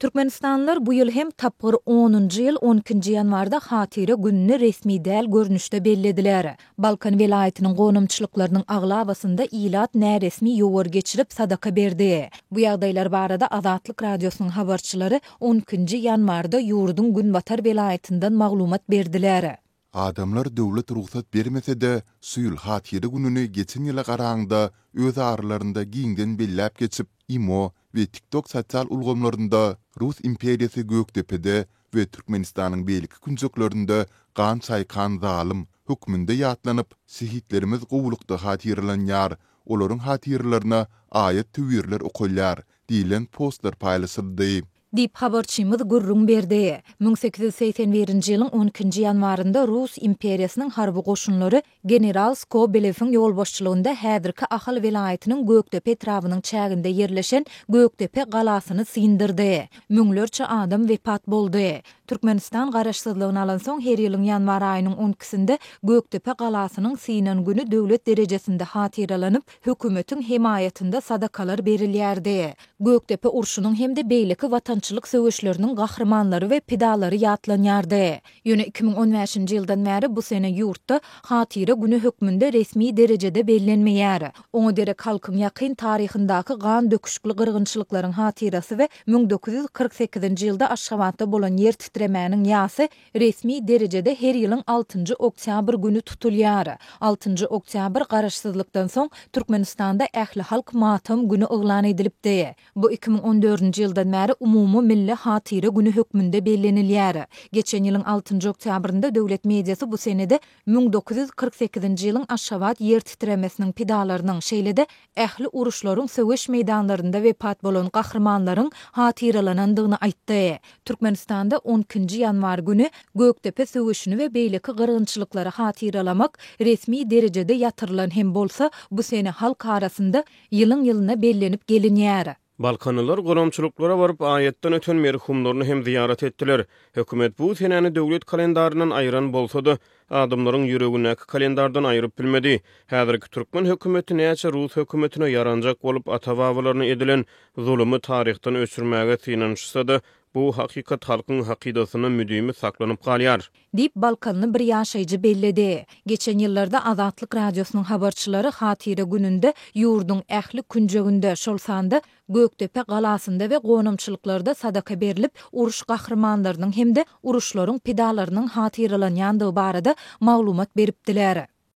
Türkmenistanlylar bu ýyl hem tapgyr onunjy ýyl on ikinji ýanwarda Hatyra gününi resmi däl görnüşde bellediler. Balkan welaýatynyň gonamçylyklarynyň aglabasynda ilat näresmi ýowar geçirip, sadaka berdi. Bu ýagdaýlar barada Azatlyk Radiosynyň habarçylary on ikinji ýanwarda ýurduň günbatar welaýatyndan maglumat berdiler. Adamlar döwlet rugsat bermese-de, şu ýyl Hatyra gününi geçen ýyla garaňda öz aralarynda giňden belläp geçip, imo we TikTok sosial ulgamlarynda Rus imperiýasy Gökdepede we Türkmenistanyň beýleki künjeklerinde gan çaýkan zalym hökmünde ýatlanyp, şehitlerimiz gowulykda hatyralanýar, olaryň hatyralaryna aýat-töwirler okalýar diýlen postlar paýlaşyldy. Diýip, habarçymyz gürrüň berdi. 1881-nji ýylyň on ikinji ýanwarynda Rus imperiýasynyň harby goşunlary general Skobelewiň ýolbaşçylygynda häzirki Ahal welaýatynyň Gökdepe etrabynyň çäginde ýerleşen Gökdepe galasyny syndyrdy. Müňlerçe adam wepat boldy. Türkmenistan garaşsyzlygyny alansoň her ýylyň ýanwar aýynyň on ikisinde Gökdepe galasynyň synan güni döwlet derejesinde hatyralanyp, hökümetiň hemaýatynda sadakalar berilýärdi. Gökdepe urşunyň hem-de beýleki watançylyk söweşleriniň gahrymanlary we pidalary ýatlanýardy. Ýöne 2015-nji ýyldan bäri bu sene ýurtda Hatyra güni hökmünde resmi derejede bellenmeýär. Oňa derek halkyň ýakyn taryhyndaky gan döküşikli gyrgynçylyklaryň hatyrasy we 1948-nji ýylda Aşgabatda bolan ýer titremäniň ýasy Resmi derejede her ýylyň altynjy oktýabr güni tutulýar. Altynjy oktýabr garaşsyzlykdan soň Türkmenistanda ählihalk matam güni yglan edilipdi. Bu 2014-nji ýyldan bäri umumy milli hatyra güni hökmünde bellenilýär. Geçen ýylyň altynjy oktýabrynda döwlet mediasy bu senede 1948-nji ýylyň Aşgabat ýer titremesiniň pidalarynyň, şeýle-de ähli uruşlaryň söweş meýdanlarynda wepat bolan gahrymanlaryň hatyralanandygyny aýtdy. Türkmenistanda on ikinji ýanwar güni Gökdepe söweşini we beýleki gyrgynçylyklary hatyralamak resmi derejede ýatyrylan hem bolsa, bu sene halk arasynda ýylyň-ýylyna bellenip gelinýär. Balkanlylar gonamçylyklara baryp, aýatdan öten merhumlaryny hem zyýarat etdiler. Hökümet bu senäni döwlet kalendaryndan aýyran bolsa-da, adamlaryň ýüregindäki kalendardan aýyryp bilmedi. Häzirki türkmen hökümeti näçe rus hökümetine ýaranjak bolup, ata-babalaryna edilen zulumy taryhdan öçürmäge synanyşsa-da, bu hakykat halkyň hakydasynda müdimi saklanyp galýar. Diýip, balkanly bir ýaşaýjy belledi. Geçen ýyllarda Azatlyk Radiosynyň habarçylary Hatyra gününde ýurduň ähli künjeginde, şol sanda Gökdepe galasynda we gonamçylyklarda sadaka berlip, uruş gahrymanlarynyň hem-de uruşlaryň pidalarynyň hatyralanýandygy barada maglumat beripdiler.